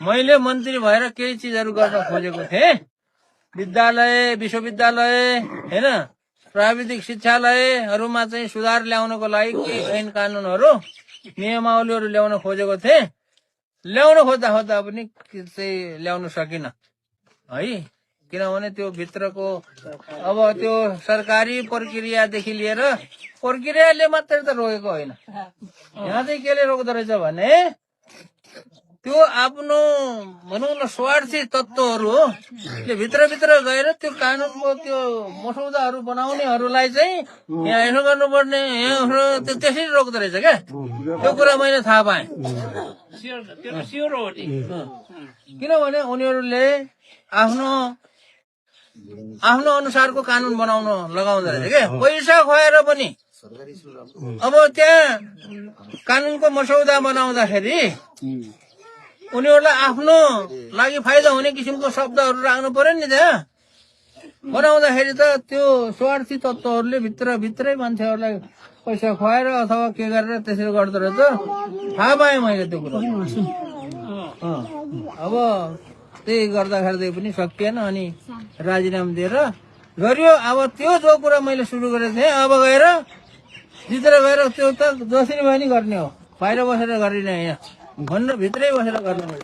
मैले मन्त्री भएर केही चिजहरू गर्न खोजेको थिएँ। विद्यालय, विश्वविद्यालय हैन, प्राविधिक शिक्षालयहरूमा चाहिँ सुधार ल्याउनको लागि केही ऐन कानुनहरू, नियमावलीहरू ल्याउन खोजेको थिएँ। ल्याउन खोज्दा खोज्दा पनि चाहिँ ल्याउन सकिन है, किनभने त्यो भित्रको अब त्यो सरकारी प्रक्रियादेखि लिएर प्रक्रियाले मात्रै त रोकेको होइन। यहाँ चाहिँ केले रोक्दो रहेछ भने त्यो आफ्नो भनौँ न स्वार्थी तत्त्वहरू हो, भित्रभित्र गएर त्यो कानुनको त्यो मसौदाहरू बनाउनेहरूलाई चाहिँ यहाँ यसो गर्नुपर्ने त्यसरी रोक्दो रहेछ क्या। त्यो कुरा मैले थाहा पाएँ। किनभने उनीहरूले आफ्नो अनुसारको कानुन बनाउन लगाउँदो रहेछ क्या। पैसा खुवाएर पनि अब त्यहाँ कानुनको मसौदा बनाउँदाखेरि उनीहरूलाई आफ्नो लागि फाइदा हुने किसिमको शब्दहरू राख्नु पर्यो नि त्यहाँ। बनाउँदाखेरि त त्यो स्वार्थी तत्त्वहरूले भित्रै मान्छेहरूलाई पैसा खुवाएर अथवा के गरेर त्यसरी गर्दो रहेछ। थाहा पाएँ मैले त्यो कुरा। अब त्यही गर्दाखेरि पनि सकिएन, अनि राजीनामा दिएर गरियो। अब त्यो जो कुरा मैले सुरु गरेको थिएँ, अब गएर भित्र गएर त्यो त जसरी भए नि गर्ने हो, बाहिर बसेर गरिने होइन, भित्रै बसेर गर्नु।